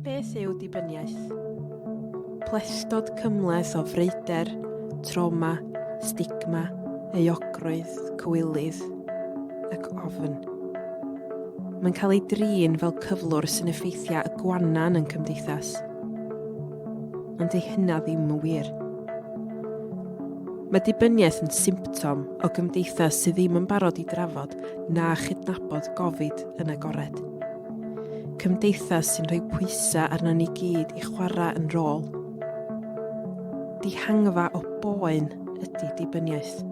Beth yw dibyniaeth? Plethdod cymhleth o freuder, trawma, stigma, euogrwydd, cywilydd ac ofn. Mae'n cael ei drin fel cyflwr sy'n effeithio y gwanan yn cymdeithas. Ond dyw hynna ddim yn wir. Mae dibyniaeth yn symptom o gymdeithas sydd ddim yn barod i drafod na chydnabod gofid yn agored. Cymdeithas sy'n rhoi pwysau arnon ni gyd i chwarae yn rôl. Dihangfa o boen ydy dibyniaeth.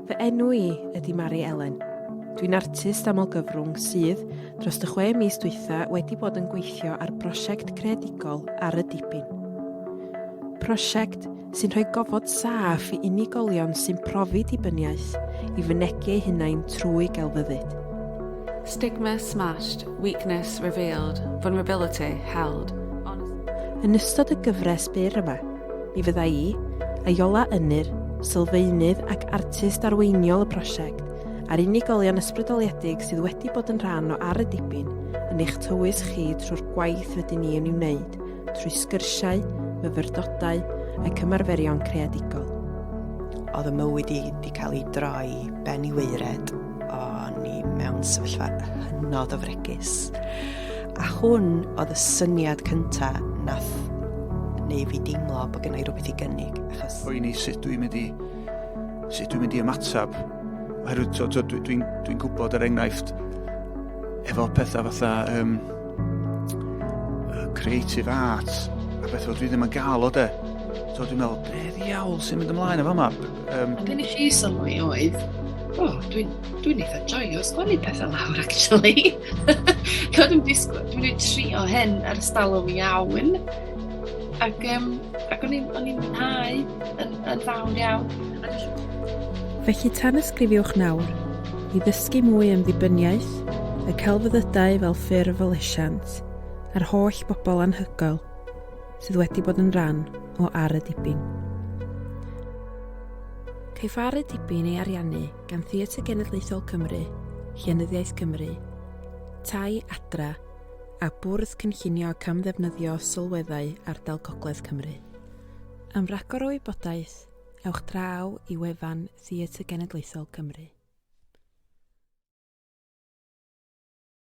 Fy enw i ydy Mari Elen. Dwi'n artist amlgyfrwng sydd, dros y chwe mis dwytha, wedi bod yn gweithio ar brosiect creadigol ar y dibyn. Prosiect sy'n rhoi gofod saff i unigolion sy'n profi dibyniaeth i fynegi eu hunain trwy gelfyddyd. Stigma smashed, weakness revealed, vulnerability held. Yn ystod y gyfres byr yma, mi fydda i, a Iola Ynyr, sylfaenydd ac artist arweiniol y prosiect, a'r unigolion ysbrydoliedig sydd wedi bod yn rhan o Ar y Dibyn yn eich tywys chi trwy'r gwaith rydyn ni yn ei wneud trwy sgyrsiau, myfyrdodau ac ymarferion creadigol. Oedd y mywyd i wedi cael ei droi ben i waered. O'n i mewn sefyllfa hynod o fregus. A hwn oedd y syniad cynta nath neu fi deimlo bod gennau rhywbeth i gynnig. Achos... Poeni sut dwi'n mynd i, sut dwi'n mynd i ymateb. Oherwydd so, so, dwi'n dwi, dwi gwybod er enghraifft efo pethau fatha um, creative art a beth fel dwi ddim yn gael o de. So dwi'n meddwl, be ddiawl sy'n mynd ymlaen efo yma? Um, a be nes i sylwi oedd, oh, dwi'n dwi eitha joio sgwennu pethau lawr, actually. Dwi'n disgwyl, dwi'n wedi trio hyn ar ystalwm iawn. Ac, um, ac o'n i'n mwynhau yn, yn fawr iawn. Felly tanysgrifiwch nawr i ddysgu mwy am ddibyniaeth, y celfyddydau fel ffurf o lesiant, a'r holl bobl anhygoel sydd wedi bod yn rhan o Ar y Dibyn. Caiff Ar y Dibyn ei ariannu gan Theatr Genedlaethol Cymru, Llenyddiaeth Cymru, Tai Adra a Bwrdd Cynllunio Camddefnyddio Sylweddau Ardal Gogledd Cymru. Am ragor o wybodaeth, ewch draw i wefan Theatr Genedlaethol Cymru.